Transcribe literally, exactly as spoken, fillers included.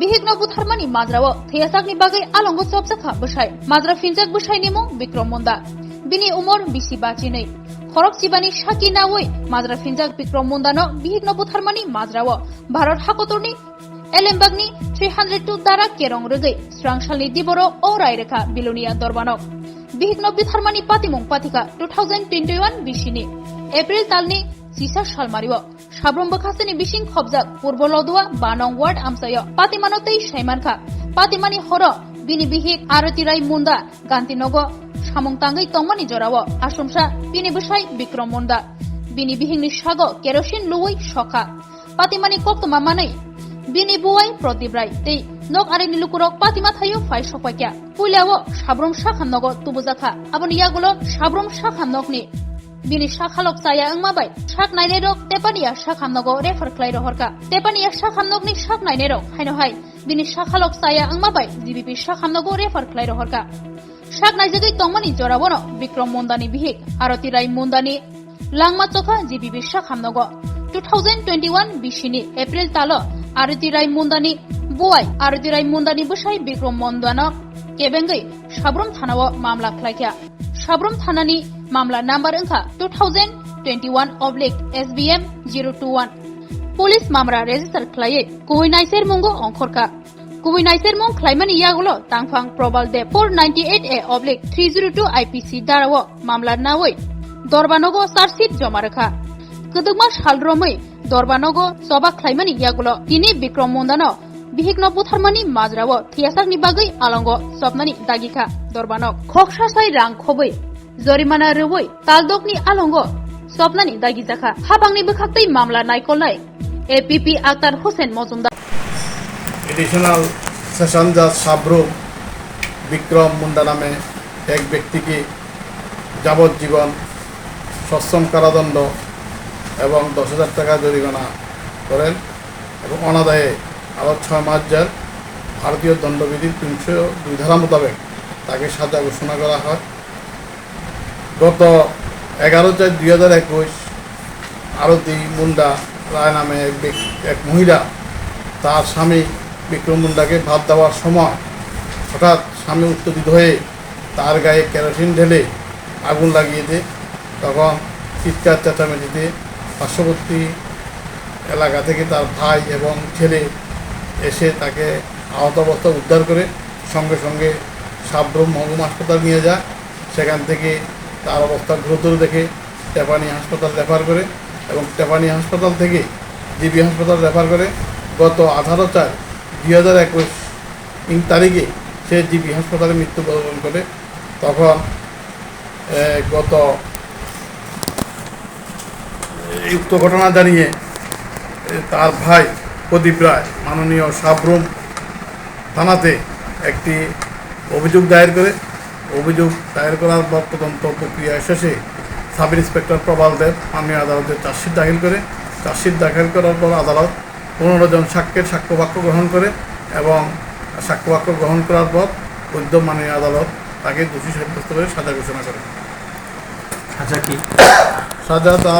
Bihikno butharmani majrao thwiyasakni bagwi alongo chopjakha bwsai. Majra phinjak bwsaini mung Bikrom Munda. Bini umor bisi bachinwi. Khorok chibani saki nawi majra phinjak Bikrom Mundano bihikno butharmani majrao Bharat hakotorni Elembakni three hundred two dara kerong rwgwi srangsalni diboro o rai rwkha Bilonia dorbanok. Bihikno butharmani patimung pathikha two thousand twenty-one bisini April talni chisa salmario. Sabrum bwkhasteni bising khobjak Purbo Lodua banong ward amchaio patimano tei saimankha. Patimani horo bini bihik Arati Rai Munda Gantinogo samung tangwi tongmani jorao asumsa bini bwsai Bikrom Munda. Bini bihikni sago kerosene luwi sokha. Patimani koktwma manwi bini buwai Pradip Rai tei nok arini lukurok patima thaio phai sokpaikha. Puilao Sabrum sakham nogo tubujakha. Aboni yagulo Sabrum sakham nokni bini sakhalok chaya wngma bai sak nainairok Tepania sakham nogo refer khlai rohorkha. Tepania sakham nokni sak nainairok haino hai bini sakhalok chaya wngma bai G B P sakham nogo refer khlai rohorkha. Sak naijagwi tongmani joraono Bikrom Mundani bihik Arati Rai Mundani langma chokha G B P sakham nogo. Two thousand twenty-one bisini April talo Arati Rai Mundani buwai Arati Rai Mundani bwsai Bikrom Mundano kebengwi Sabrum thanao mamla khlaikha. Sabrum thanani mamla number wngkha two thousand twenty-one oblique S B M zero two one. Police mamra register khlaiwi kubui naiser mungo ongkhorkha. Kubui naisermung khlaimani yagulo tangphang Probal Deb four ninety-eight A oblique three zero two I P C darao mamla nawi dorbanogo charge sheet joma rwkha. Kwdwkma sal romwi dorbanogo choba khlaimani yagulo tini Bikrom Mundano bihikno butharmani majrao thwiyasakni bagwi alongo chopnani dagikha dorbanok. Khoksa sai rang khobwi jorimana rwui taldokni alongo chopnani dagijakha. Habangni bwkhaktwi mamla naikolnai A P P Akhtar Hussain Mojumdar. Additional session জাজ সাবরুম বিক্রম মুন্ডা নামে এক ব্যক্তিকে যাবজ্জীবন সশ্রম কারাদণ্ড এবং দশ হাজার টাকা জরিমানা করেন এবং অনাদায়ে আরও ছয় মাস জেল, ভারতীয় দণ্ডবিধির তিনশো দুই ধারা মোতাবেক তাকে সাজা ঘোষণা করা হয়। গত এগারো চার দুই হাজার একুশ আরতি মুন্ডা রায় নামে এক ব্যক্তি, এক মহিলা, তার স্বামী বিক্রম মুন্ডাকে ভাত দেওয়ার সময় হঠাৎ স্বামী উত্তেজিত হয়ে তার গায়ে কেরোসিন ঢেলে আগুন লাগিয়ে দেয়। তখন চিৎকার চেঁচামেচিতে পার্শ্ববর্তী এলাকা থেকে তার ভাই এবং ছেলে এসে তাকে আহত অবস্থায় উদ্ধার করে সঙ্গে সঙ্গে সাবরুম মহকুমা হাসপাতাল নিয়ে যায়। সেখান থেকে তার অবস্থা গুরুতর দেখে টেপানি হাসপাতাল রেফার করে এবং টেপানি হাসপাতাল থেকে জিবি হাসপাতাল রেফার করে। গত আঠারো চার দুই হাজার একুশ ইং তারিখে সে জিবি হাসপাতালে মৃত্যুবরণ করে। তখন, এ, গত এই উক্ত ঘটনা জানিয়ে, এ, তার ভাই প্রদীপ রায় মাননীয় সাবরুম থানাতে একটি অভিযোগ দায়ের করে। অভিযোগ দায়ের করার পর তদন্ত প্রক্রিয়া শেষে সাব ইন্সপেক্টর প্রবাল দেব মাননীয় আদালতে চার্জশিট দাখিল করে। চার্জশিট দাখিল করার পর আদালত পনেরো জন সাক্ষ্যের সাক্ষ্য বাক্য গ্রহণ করে এবং সাক্ষ্য বাক্য গ্রহণ করার পর উদ্ধ মাননীয় আদালত তাকে দোষী সাব্যস্ত করে সাজা ঘোষণা করে। সাজা কি? সাজা তার